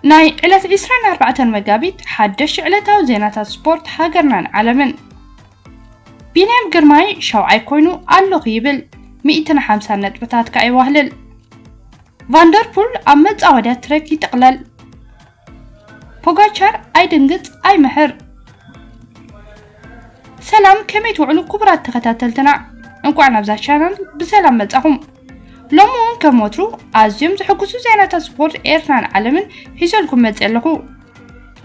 ናይ ዕለት ዕስራን ኣርባዕተን መጋቢት ሓደሽቲ ዕለታዊ ዜናታት ስፖርት ሃገርናን ዓለምን። ቢንያም ግርማይ ሻውዓይ ኮይኑ ኣለኹ ይብል፣ ሚእትን ሓምሳን ነጥብታት ከኣ የዋህልል። ቫንደርፑል ኣብ መጻወድያ ትረክ ይጥቕለል። ፖጋቻር ኣይድንግጽ ኣይምሕር። ሰላም፣ ከመይ ትውዕሉ ክቡራት ተኸታተልትና? እንቋዕ ናብዛ ቻናል ብሰላም መጻኹም። ሎሚ እውን ከም ወትሩ ኣዝዮም ዘሐጉሱ ዜናታት ስፖርት ኤርትራን ዓለምን ሒዘልኩም መጽእ ኣለኹ።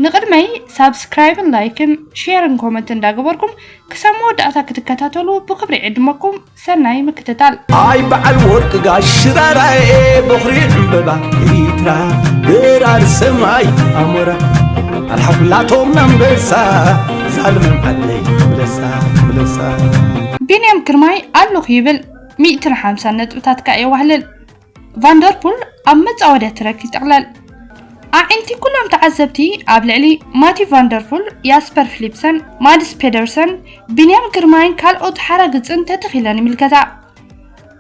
ንቕድመይ ሳብስክራይብን ላይክን ሼርን ኮመንት እንዳገበርኩም ክሳብ መወዳእታ ክትከታተሉ ብክብሪ ዕድመኩም። ሰናይ ምክትታል። ኣይ በዓል ወርቂ ጋሽ ሽራራኤ፣ በኹሪ ዕምበባ ኤሪትራ፣ በራሪ ሰማይ ኣሞራ፣ ኣልሓፍላቶም ኣንበሳ፣ ዛልም ዓደይ ምለሳ፣ ምለሳ። ቢንያም ግርማይ ኣለኹ ይብል፣ ሚእትን ሓምሳን ነጥብታት ከኣ የዋህልል። ቫንደርፑል ኣብ መጻወድያ ትረክ ይጥቕለል። ኣዒንቲ ኩሎም ተዓዘብቲ ኣብ ልዕሊ ማቲ ቫንደርፑል፣ ያስፐር ፊሊፕሰን፣ ማድስ ፔደርሰን፣ ቢንያም ግርማይን ካልኦት ሓራግጽን ተተኺለን ይምልከታ።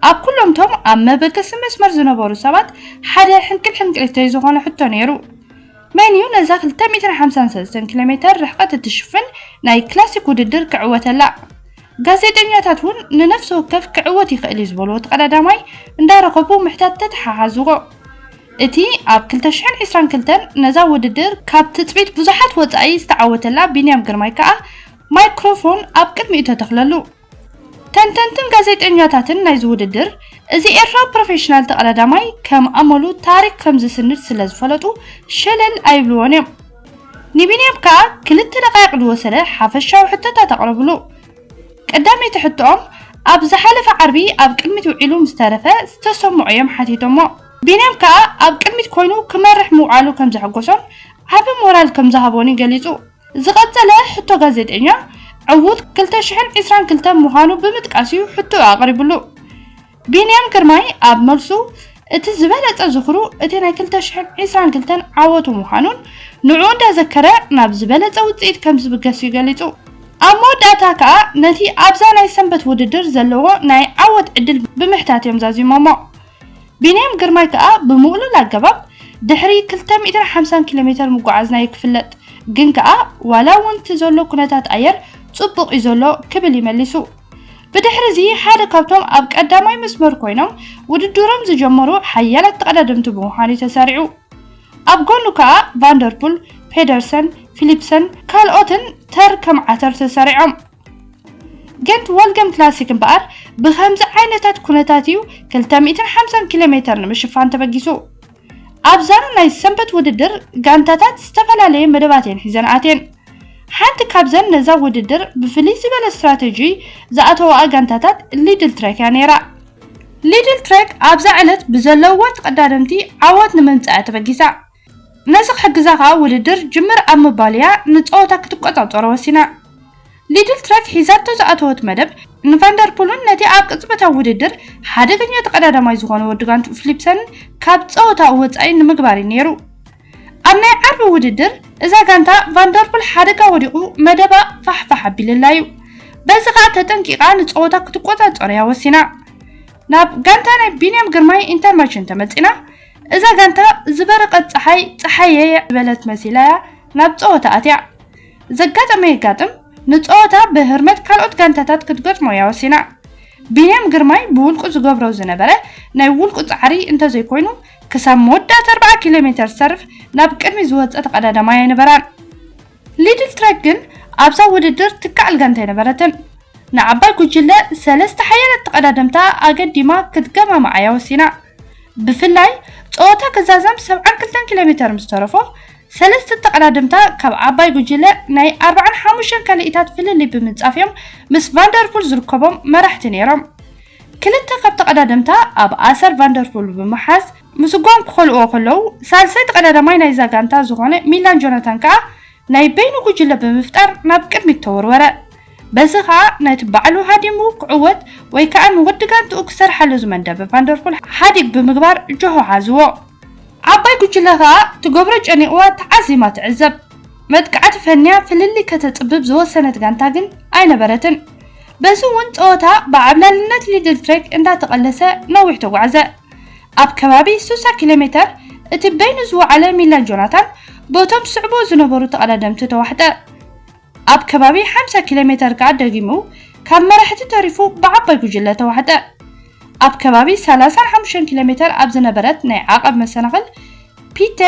ኣብ ኩሎምቶም ኣብ መበገሲ መስመር ዝነበሩ ሰባት ሓደ ሕንቅል ሕንቅሊተይ ዝኾነ ሕቶ ነይሩ። መን እዩ ነዛ ክልተ ሚእትን ሓምሳን ሰለስተን ኪሎ ሜተር ርሕቀት እትሽፍን ናይ ክላሲክ ውድድር ክዕወተላ? ጋዜጠኛታት እውን ንነፍሲ ወከፍ ክዕወት ይኽእል እዩ ዝበልዎ ተቐዳዳማይ እንዳረኸቡ ምሕታት ተተሓሓዝዎ። እቲ ኣብ ክልተ ሽሕን ዕስራን ክልተን ነዛ ውድድር ካብ ትጽቢት ብዙሓት ወጻኢ ዝተዓወተላ ቢንያም ግርማይ ከኣ ማይክሮፎን ኣብ ቅድሚኡ ተተኽለሉ። ተንተንትን ጋዜጠኛታትን ናይዚ ውድድር፣ እዚ ኤርትራዊ ፕሮፌሽናል ተቐዳዳማይ ከም ኣመሉ ታሪክ ከም ዝስንድ ስለ ዝፈለጡ ሸለል ኣይብልዎን እዮም። ንቢንያም ከኣ ክልተ ደቃይቕ ዝወሰደ ሓፈሻዊ ሕቶታት ኣቕረብሉ። ቀዳመይቲ ሕቶኦም ኣብ ዝሓለፈ ዓርቢ ኣብ ቅድሚት ውዒሉ ምስ ተረፈ ዝተሰምዖ እዮም ሓቲቶሞ። ቢንያም ከኣ ኣብ ቅድሚት ኮይኑ ክመርሕ ምውዓሉ ከም ዘሐጎሶን ዓቢ ሞራል ከም ዝሃቦን እዩ ገሊጹ። ዝቐጸለ ሕቶ ጋዜጠኛ ዕዉት ክልተ ሽሕን ዕስራን ክልተን ምዃኑ ብምጥቃስ እዩ ሕቶኡ ኣቕሪብሉ። ቢንያም ግርማይ ኣብ መልሱ እቲ ዝበለጸ ዝኽሩ እቲ ናይ ክልተ ሽሕን ዕስራን ክልተን ዓወቱ ምዃኑን ንዕኡ እንዳዘከረ ናብ ዝበለጸ ውጽኢት ከም ዝብገስ እዩ ገሊጹ። ኣብ መወዳእታ ከኣ ነቲ ኣብዛ ናይ ሰንበት ውድድር ዘለዎ ናይ ዓወት ዕድል ብምሕታት እዮም ዛዚሞሞ። ቢንያም ግርማይ ከኣ ብምውሉል ኣገባብ ድሕሪ ክልተ ሚእትን ሓምሳን ኪሎ ሜተር ምጉዓዝና እዩ ክፍለጥ፣ ግን ከኣ ዋላ እውን እቲ ዘሎ ኩነታት ኣየር ጽቡቕ እዩ ዘሎ ክብል እዩ መሊሱ። ብድሕሪ እዚ ሓደ ካብቶም ኣብ ቀዳማይ መስመር ኮይኖም ውድድሮም ዝጀመሩ ሓያላት ተቐዳደምቲ ብምዃን እዩ ተሰሪዑ። ኣብ ጎኑ ከኣ ቫንደርፑል፣ ፔደርሰን፣ ፊሊፕሰን ካልኦትን ተር ከም ዓተር ተሰሪዖም። ገንት ወልገም ክላሲክ እምበኣር ብኸምዚ ዓይነታት ኩነታት እዩ ክልተ ሚእትን ሓምሳን ኪሎ ሜተር ንምሽፋን ተበጊሱ። ኣብዛ ናይ ሰንበት ውድድር ጋንታታት ዝተፈላለየ መደባት እየን ሒዘን ኣትየን። ሓንቲ ካብዘን ነዛ ውድድር ብፍልይ ዝበለ ስትራተጂ ዝኣተወኣ ጋንታታት ሊድል ትሬክ እያ ነይራ። ሊድል ትሬክ ኣብዛ ዕለት ብዘለዋ ተቐዳደምቲ ዓወት ንምምጻእ እያ ተበጊሳ። ነዚ ክሕግዛ ከኣ ውድድር ጅምር ኣብ ምባል እያ ንጸወታ ክትቆጻጸሮ ወሲና። ሊድል ትሬክ ሒዛቶ ዝኣተወት መደብ ንቫንደርፑልን ነቲ ኣብ ቅጽበታዊ ውድድር ሓደገኛ ተቐዳዳማይ ዝኾነ ወዲ ጋንትኡ ፊሊፕሰንን ካብ ጸወታኡ ወጻኢ ንምግባር እዩ ነይሩ። ኣብ ናይ ዓርቢ ውድድር እዛ ጋንታ ቫንደርፑል ሓደጋ ወዲቑ መደባ ፋሕፋሕ ኣቢልላ እዩ። በዚ ከኣ ተጠንቂቓ ንጸወታ ክትቆጻጸር እያ ወሲና። ናብ ጋንታ ናይ ቢንያም ግርማይ ኢንተርማችን ተመጺና። እዛ ጋንታ ዝበረቐት ጸሓይ ጸሓየየ ዝበለት መሲላ እያ ናብ ጸወታ ኣትያ። ዘጋጠመ የጋጥም፣ ንጸወታ ብህርመት ካልኦት ጋንታታት ክትገጥሞ እያ ወሲና። ቢንያም ግርማይ ብውልቁ ዝገብሮ ዝነበረ ናይ ውልቁ ጻዕሪ እንተዘይኮይኑ፣ ክሳብ መወዳእታ ኣርብዓ ኪሎ ሜተር ዝተርፍ ናብ ቅድሚት ዝወጸ ተቐዳዳማይ ኣይነበራን። ሊድል ትሬክ ግን ኣብዛ ውድድር ትከኣል ጋንታ ኣይነበረትን። ንዓባይ ጉጅለ ሰለስተ ሓያላት ተቐዳደምታ ኣገዲማ ክትገማምዓ እያ ወሲና። ብፍላይ ጸወታ ክዛዘም ሰብዓን ክልተን ኪሎ ሜተር ምስ ተረፎ፣ ሰለስተ ተቐዳደምታ ካብ ዓባይ ጉጅለ ናይ ኣርባዓን ሓሙሽተን ካልኢታት ፍልልይ ብምንጻፍ እዮም ምስ ቫንደርፑል ዝርከቦም መራሕቲ ነይሮም። ክልተ ካብ ተቐዳደምታ ኣብ ኣሰር ቫንደርፑል ብምሓዝ ምስጓም ክኸልእዎ ከለዉ፣ ሳልሳይ ተቐዳዳማይ ናይዛ ጋንታ ዝኾነ ሚላን ጆናታን ከኣ ናይ በይኑ ጉጅለ ብምፍጣር ናብ ቅድሚት ተወርወረ። በዚ ኸኣ ነቲ ባዕሉ ሃዲሙ ክዕወት ወይ ከኣ ንወዲ ጋንትኡ ክሰርሓሉ ዝመደበ ቫንደርፑል ሓዲግ ብምግባር ጆሆ ሓዝዎ። ዓባይ ጉጅለ ኸኣ ትገብሮ ጨኒቕዋ ተዓዚማ ትዕዘብ። መጥቃዕቲ ፈንያ ፍልልይ ከተጽብብ ዝወሰነት ጋንታ ግን ኣይነበረትን። በዚ እውን ጸወታ ብዓብላልነት ሊድል ትሬክ እንዳተቐለሰ ነዊሕ ተጓዕዘ። ኣብ ከባቢ ስሳ ኪሎ ሜተር እቲ በይኑ ዝወዓለ ሚላን ጆናታን በቶም ስዕቦ ዝነበሩ ተቐዳደምቲ ተዋሕጠ። ኣብ ከባቢ ሓምሳ ኪሎ ሜተር ከኣ ደጊሙ ካብ መራሕቲ ተሪፉ ብዓባይ ጉጅለ ተዋሕጠ። ኣብ ከባቢ ሰላሳን ሓሙሽተን ኪሎ ሜተር ኣብ ዝነበረት ናይ ዓቐብ መሰናኽል ፒተ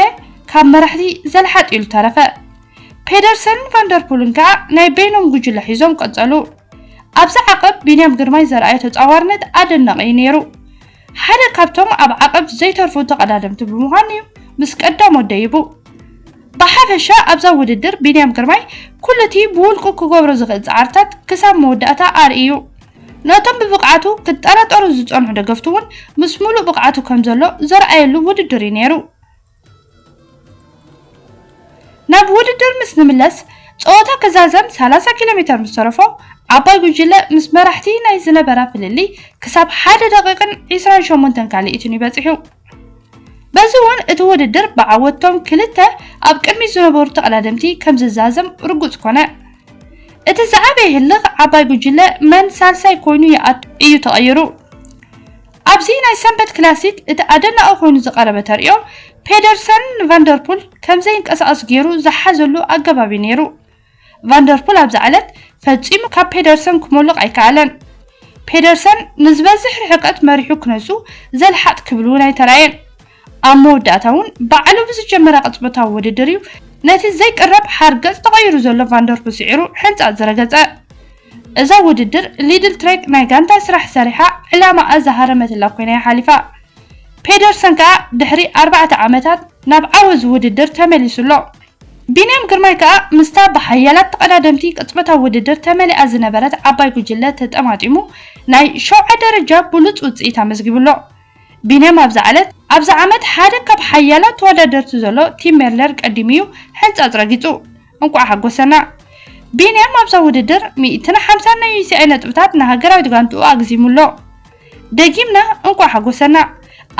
ካብ መራሕቲ ዘልሓጥ ኢሉ ተረፈ። ፔደርሰንን ቫንደርፑልን ከኣ ናይ በይኖም ጉጅለ ሒዞም ቀጸሉ። ኣብዚ ዓቐብ ቢንያም ግርማይ ዘርኣዮ ተጻዋርነት ኣደናቒ እዩ ነይሩ። ሓደ ካብቶም ኣብ ዓቐብ ዘይተርፉ ተቐዳደምቲ ብምዃኑ እዩ ምስ ቀዳሞት ደይቡ። ብሓፈሻ ኣብዛ ውድድር ቢንያም ግርማይ ኩሉ እቲ ብውልቁ ክገብሮ ዝኽእል ጻዕርታት ክሳብ መወዳእታ ኣርእዩ። ነቶም ብብቕዓቱ ክጠራጠሩ ዝጸንሑ ደገፍቱ እውን ምስ ሙሉእ ብቕዓቱ ከም ዘሎ ዘርኣየሉ ውድድር እዩ ነይሩ። ናብ ውድድር ምስ ንምለስ ጸወታ ክዛዘም ሰላሳ ኪሎ ሜተር ምስ ተረፎ ዓባይ ጉጅለ ምስ መራሕቲ ናይ ዝነበራ ፍልልይ ክሳብ ሓደ ደቂቕን ዕስራን ሸሞንተን ካልኢትን እዩ በጺሑ። በዚ እውን እቲ ውድድር ብዓወቶም ክልተ ኣብ ቅድሚት ዝነበሩ ተቐዳደምቲ ከም ዝዛዘም ርጉጽ ኮነ። እቲ ዝዓበየ ህልኽ ዓባይ ጉጅለ መን ሳልሳይ ኮይኑ ይኣቱ እዩ ተቐይሩ። ኣብዚ ናይ ሰንበት ክላሲክ እቲ ኣደናቒ ኮይኑ ዝቐረበ ተርእዮ ፔደርሰን ንቫንደርፑል ከም ዘይንቀሳቐስ ገይሩ ዝሓዘሉ ኣገባብ እዩ ነይሩ። ቫንደርፑል ኣብዛ ዕለት ፈጺሙ ካብ ፔደርሰን ክሞልቕ ኣይከኣለን። ፔደርሰን ንዝበዝሕ ርሕቀት መሪሑ ክነሱ ዘልሓጥ ክብል እውን ኣይተራእየን። ኣብ መወዳእታ እውን ባዕሉ ብዝጀመረ ቅጽበታዊ ውድድር እዩ ነቲ ዘይቅረብ ሓርገጽ ተቐይሩ ዘሎ ቫንደርፑል ስዒሩ ሕንጻጽ ዝረገጸ። እዛ ውድድር ሊድል ትሬክ ናይ ጋንታ ስራሕ ሰሪሓ ዕላማኣ ዝሃረመትላ ኮይና እያ ሓሊፋ። ፔደርሰን ከኣ ድሕሪ ኣርባዕተ ዓመታት ናብ ዓወት ውድድር ተመሊሱ ኣሎ። ቢንያም ግርማይ ከኣ ምስታ ብሓያላት ተቐዳደምቲ ቅጽበታዊ ውድድር ተመሊኣ ዝነበረት ዓባይ ጉጅለ ተጠማጢሙ ናይ ሸውዓይ ደረጃ ብሉጽ ውጽኢት ኣመዝጊቡ ኣሎ። ቢንያም ኣብዛ ዕለት ኣብዛ ዓመት ሓደ ካብ ሓያላት ተወዳደርቲ ዘሎ ቲም ሜርለር ቀዲሙ እዩ ሕንጻጽ ረጊጹ። እንቋዕ ሓጎሰና። ቢንያም ኣብዛ ውድድር ሚእትን ሓምሳን ናይ ዩ ሲ ኣይ ነጥብታት ንሃገራዊት ጋንትኡ ኣግዚሙ ኣሎ። ደጊምና እንቋዕ ሓጎሰና።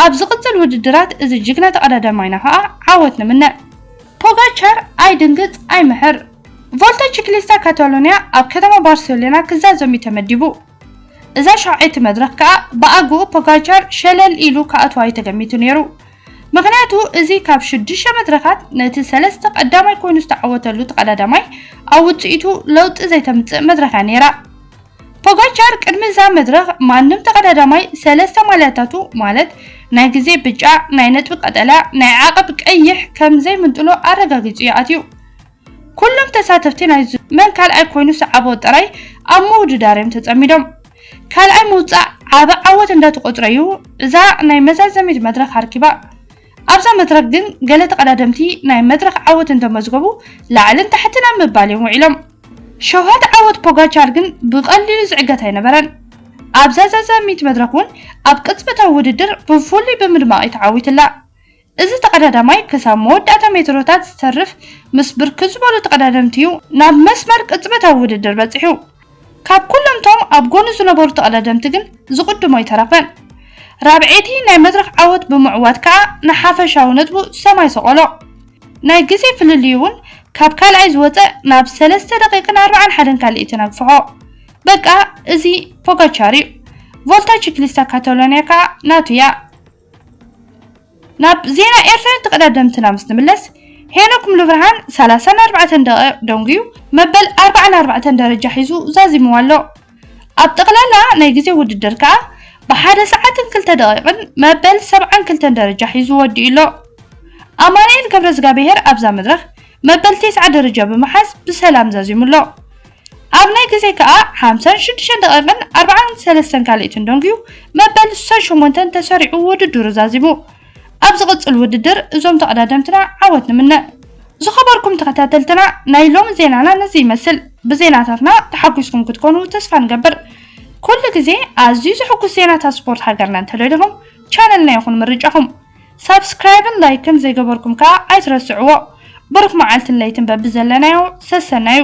ኣብ ዝቕጽል ውድድራት እዚ ጅግና ተቐዳዳማይና ከኣ ዓወት ንምነ። ፖጋቻር ኣይድንግጽ ኣይምሕር። ቮልታ ቺክሊስታ ካታሎንያ ኣብ ከተማ ባርሴሎና ክዛዘም እዩ ተመዲቡ። እዛ ሻውዓይቲ መድረኽ ከኣ ብኣግኡ ፖጋቻር ሸለል ኢሉ ክኣትዋ እዩ ተገሚቱ ነይሩ። ምኽንያቱ እዚ ካብ ሽዱሽተ መድረኻት ነቲ ሰለስተ ቀዳማይ ኮይኑ ዝተዓወተሉ ተቐዳዳማይ ኣብ ውጽኢቱ ለውጢ ዘይተምጽእ መድረኽ እያ ነይራ። ፖጋቻር ቅድሚ እዛ መድረኽ ማንም ተቐዳዳማይ ሰለስተ ማልያታቱ ማለት ናይ ግዜ ብጫ፣ ናይ ነጥቢ ቀጠልያ፣ ናይ ዓቐብ ቀይሕ ከም ዘይምንጥሎ ኣረጋጊጹ እዩ ኣትዩ። ኩሎም ተሳተፍቲ ናይዚ መን ካልኣይ ኮይኑ ሰዓቦ ጥራይ ኣብ ምውድዳር እዮም ተጸሚዶም። ካልኣይ ምውጻእ ዓቢ ዓወት እንዳተቖጽረ እዩ እዛ ናይ መዛዘሚት መድረኽ ኣርኪባ። ኣብዛ መድረኽ ግን ገለ ተቐዳደምቲ ናይ መድረኽ ዓወት እንተመዝገቡ ላዕልን ታሕትን ኣብ ምባል እዮም ውዒሎም። ሸውሃት ዓወት ፖጋቻር ግን ብቐሊሉ ዝዕገት ኣይነበረን። ኣብዛ ዘዛሚት መድረኽ እውን ኣብ ቅጽበታዊ ውድድር ብፍሉይ ብምድማቕ እዩ ተዓዊትላ። እዚ ተቐዳዳማይ ክሳብ መወዳእታ ሜትሮታት ዝተርፍ ምስ ብርክት ዝበሉ ተቐዳደምቲ እዩ ናብ መስመር ቅጽበታዊ ውድድር በጺሑ። ካብ ኩሎም እቶም ኣብ ጎኑ ዝነበሩ ተቐዳደምቲ ግን ዝቕድሞ ኣይተረፈን። ራብዐይቲ ናይ መድረኽ ዓወት ብምዕዋት ከኣ ንሓፈሻዊ ነጥቡ ሰማይ ሰቐሎ። ናይ ግዜ ፍልልዩ እውን ካብ ካልኣይ ዝወጸ ናብ ሰለስተ ደቂቕን ኣርባዓን ሓደን ካልኢትን ኣግፍሖ። በቃ እዚ ፖጋቻር እዩ። ቮልታ ቺክሊስታ ካታሎንያ ከኣ ናቱ እያ። ናብ ዜና ኤርትራውያን ተቐዳደምትና ምስ ንምለስ ሄኖክ ሙሉብርሃን ሰላሳን ኣርባዕተን ደቂቕ ደንጉዩ መበል ኣርባዓን ኣርባዕተን ደረጃ ሒዙ ዛዚምዋ ኣሎ። ኣብ ጠቕላላ ናይ ግዜ ውድድር ከኣ ብሓደ ሰዓትን ክልተ ደቂቕን መበል ሰብዓን ክልተን ደረጃ ሒዙ ወዲኡ ኣሎ። ኣማኑኤል ገብረዝጋብሄር ኣብዛ መድረኽ መበል ተስዓ ደረጃ ብምሓዝ ብሰላም ዛዚሙ ኣሎ። ኣብ ናይ ግዜ ከኣ ሓምሳን ሽዱሽተን ደቂቕን ኣርባዓን ሰለስተን ካልኢትን ደንጉዩ መበል ስሳን ሸሞንተን ተሰሪዑ ውድድሩ ዛዚሙ። ኣብ ዝቕጽል ውድድር እዞም ተቐዳደምትና ዓወት ንምነ። ዝኸበርኩም ተኸታተልትና ናይ ሎሚ ዜናና ነዚ ይመስል። ብዜናታትና ተሓጒስኩም ክትኮኑ ተስፋ ንገብር። ኩሉ ግዜ ኣዝዩ ዘሐጉስ ዜናታት ስፖርት ሃገርና እንተደሊኹም ቻነልና ይኹን ምርጫኹም። ሳብስክራይብን ላይክን ዘይገበርኩም ከኣ ኣይትረስዕዎ። ብሩኽ መዓልትን ለይትን በብዘለናዮ ሰሰናዩ።